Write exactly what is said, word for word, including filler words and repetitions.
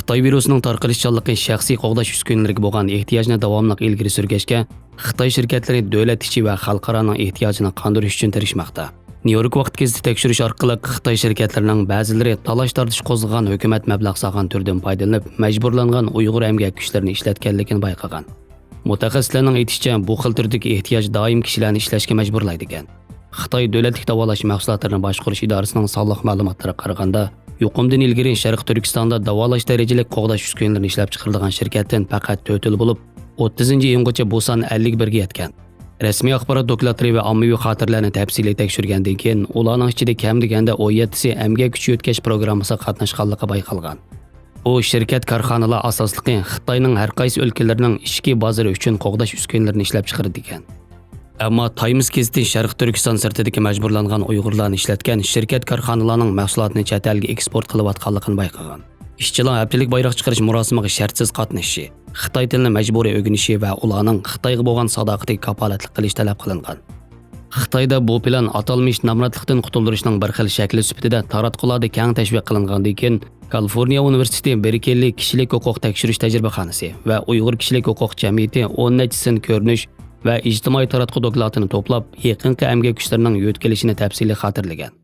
خىتاي ۋىرۇسىنىڭ تارقىلىشچانلىقى شەخسىي قوغداش ئۈسكۈنىلىرىگە بولغان ئېھتىياجنى داۋاملىق ئىلگىرى سۈرگەچكە، خىتاي شىركەتلىرى دۆلەت ئىچى ۋە خەلقئارانىڭ ئېھتىياجىنى قاندۇرۇش ئۈچۈن تىرىشماقتا. نيۇ يورك ۋاقىت گېزىتى تەكشۈرۈش ئارقىلىق خىتاي شىركەتلىرىنىڭ بەزىلىرى تالاش-تارتىش قوزغىغان ھۆكۈمەت مەبلەغ سالغان تۈردىن پايدىلىنىپ، مەجبۇرلانغان ئۇيغۇر ئەمگەك كۈچلىرىنى ئىشلەتكەنلىكىنى بايقىغان. مۇتەخەسسىسلەرنىڭ ئېيتىشىچە، بۇ خىل تۈردىكى ئېھتىياج دائىم كىشىلەرنى ئىشلەشكە مەجبۇرلايدىكەن. خىتاي دۆلەتلىك داۋالاش مەھسۇلاتلىرىنى باشقۇرۇش ئىدارىسىنىڭ سانلىق مەلۇماتلىرىغا قارىغاندا، يۇقۇمدىن ئىلگىرى شەرقىي تۈركىستاندا داۋالاش دەرىجىلىك قوغداش ئۈسكۈنىلىرىنى ئىشلەپچىقىرىدىغان شىركەتتىن پەقەت تۆتىلا بولۇپ، ئوتتۇزىنچى ئىيۇنغىچە بۇ سان ئەللىك بىرگە يەتكەن. رەسمىي ئاخبارات دوكلاتلىرى ۋە ئاممىۋى خاتىرىلەرنى تەپسىلىي تەكشۈرگەندىن كېيىن، ئۇلارنىڭ ئىچىدە كەم دېگەندە ئون يەتتىسى ئەمگەك كۈچى يۆتكەش پروگراممىسىغا قاتناشقانلىقى بايقالغان. بۇ شىركەت كارخانىلار ئاساسلىقى خىتاينىڭ ھەر قايسى ئۆلكىلىرىنىڭ ئىچكى بازىرى ئۈچۈن قوغداش ئۈسكۈنىلىرىنى ئىشلەپچىقىرىدىكەن. ئەمما تايمس گېزىتى شەرقىي تۈركىستان سىرتىدىكى مەجبۇرلانغان ئۇيغۇرلارنى ئىشلەتكەن شىركەت كارخانىلارنىڭ مەھسۇلاتىنى چەت ئەلگە ئېكسپورت قىلىۋاتقانلىقىنى بايقىغان. ئىشچىلار ھەپتىلىك بايراق چىقىرىش مۇراسىمىغا شەرتسىز قاتنىشىشى، خىتاي تىلىنى مەجبۇرىي ئۆگىنىشى ۋە ئۇلارنىڭ خىتايغا بولغان ساداقىتىگە كاپالەتلىك قىلىش تەلەپ قىلىنغان. خىتايدا بۇ پىلان ئاتالمىش نامراتلىقتىن قۇتۇلدۇرۇشنىڭ بىر خىل شەكلى سۈپىتىدە تاراتقۇلاردا كەڭ تەشۋىق قىلىنغاندىن كېيىن، كالىفورنىيە ئۇنىۋېرسىتېتى بېركېللى كىشىلىك ھوقۇق تەكشۈرۈش تەجرىبىخانىسى ۋە ئۇيغۇر كىشىلىك ھوقۇق جەمئىيىتى ئون نەچچە سىن كۆرۈنۈش ۋە ئىجتىمائىي تاراتقۇ دوكلاتىنى توپلاپ، يېقىنقى ئەمگەك كۈچلىرىنىڭ يۆتكىلىشىنى تەپسىلىي خاتىرىلىگەن.